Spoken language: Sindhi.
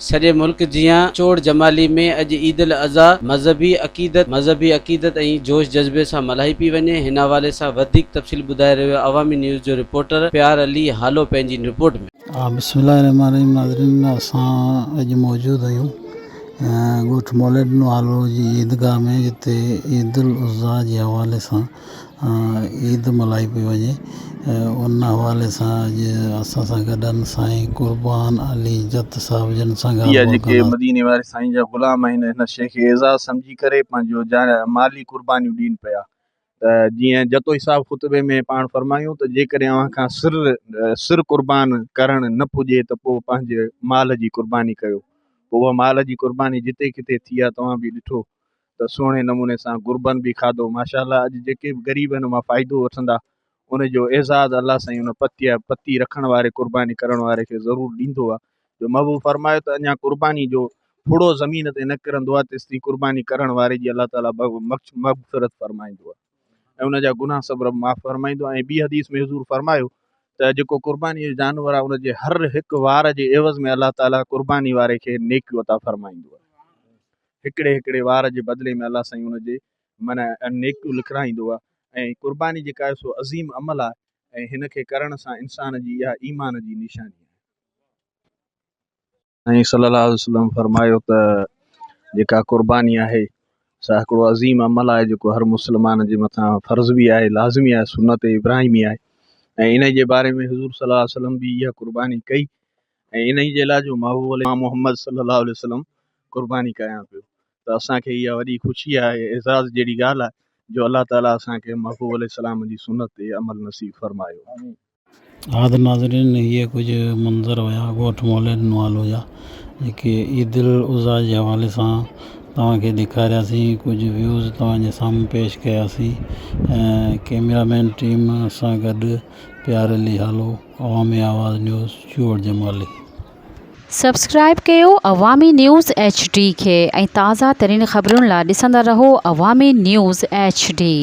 سڄي ملڪ جيان چوڙ جمالي ۾ اڄ عيد الاضحيٰ مذهبي عقيدت مذهبي عقيدت ۽ جوش جذبي سان ملهائي پئي وڃي. هن حوالي سان وڌيڪ تفصيل ٻڌائي رهيو آهي عوامي نيوز جو رپورٽر پيار علي هالو پنهنجي رپورٽ ۾. بسم الله الرحمن الرحيم ناظرين اسان اڄ موجود آهيون ڳوٺ موليڏنو هالو جي عيدگاهه ۾ جتي عيد الاضحيٰ جي حوالي سان عيد ملهائي پئي وڃي ان حوالي سان اڄ اسان سان گڏ آهن سائين قربان علي جت صاحب جن سان ڳالهه اها ٻولهه جيڪي ڪنداسين. مديني واري سائين جا غلام آهن ان شيء کي اعزاز سمجهي ڪري پنهنجو جان مالي قربانيون ڏين پيا ته جيئن جتوئي صاحب خطبي ۾ پاڻ فرمايون ته جيڪڏهن اوهان کان سر سر قربان ڪرڻ نه پڄي ته پوء پنهنجي مال جي قرباني ڪيو پوء اها مال جي قرباني جتي ڪٿي ٿي آهي توهان به ڏٺو ته سهڻي نموني سان غربن به کاڌو ماشاء الله اڄ جيڪي به غريب ان مان فائدو وٺندا ان جو اعزاز الله سائين ان پتي پتي رکڻ واري قرباني ڪرڻ واري کي ضرور ڏيندو آهي جو محبوب فرمايو ته اڃا قرباني جو ڦڙو زمين تي نه ڪرندو آهي تيستائين قرباني ڪرڻ واري جي الله تعالي مغفرت فرمائيندو آهي ۽ ان جا گناهه سڀ رب معاف فرمائيندو آهي ۽ ٻي حديث ۾ حضور فرمايو ته جيڪو قرباني جو جانور آهي ان جي هر هڪ وار جي عوض ۾ الله تعالي قرباني واري کي نيڪيون عطا فرمائيندو آهي هڪڙي هڪڙي وار جي بدلي ۾ الله سائين ان جي معنيٰ نيڪيون لکرائيندو آهي ۽ قرباني جيڪا آهي سو عظيم عمل آهي ۽ هن کي ڪرڻ سان انسان جي اها ايمان جي نشاني آهي. سائين صلي الله عليه وسلم فرمايو ته جيڪا قرباني آهي سا هڪڙو عظيم عمل آهي جيڪو هر مسلمان جي مٿان فرض به آهي لازمي آهي سنت ابراهيمي آهي ۽ ان جي باري ۾ حضور صلي الله عليه وسلم به اها قرباني ڪئي ۽ انهي جي لاء جو محبوب عليه محمد صلي الله عليه وسلم قرباني ڪيان پيو ته اسان کي اها وڏي خوشي آهي اعزاز جهڙي ڳالهه آهي جو الله تعالي اسان کي محبوب عليه السلام جي سنت تي عمل نصيب فرمايو آمين. ها ته ناظرين هي ڪجهه منظر هيا ڳوٺ مولي ڏنو آلو جا جيڪي عيد الاضحيٰ جي حوالي سان توهان کي ڏيکارياسين ڪجهه ويوز توهان جي سامهون پيش ڪياسين ۽ ڪيمرا مين ٽيم سان گڏ پيار علي هالو عوامي آواز نيوز چوهڙ جمالي. سبسڪرائيب ڪيو عوامي نيوز ايڇ ڊي کي ۽ تازه ترين خبرن لا ڏسندا رهو عوامي نيوز ايڇ ڊي.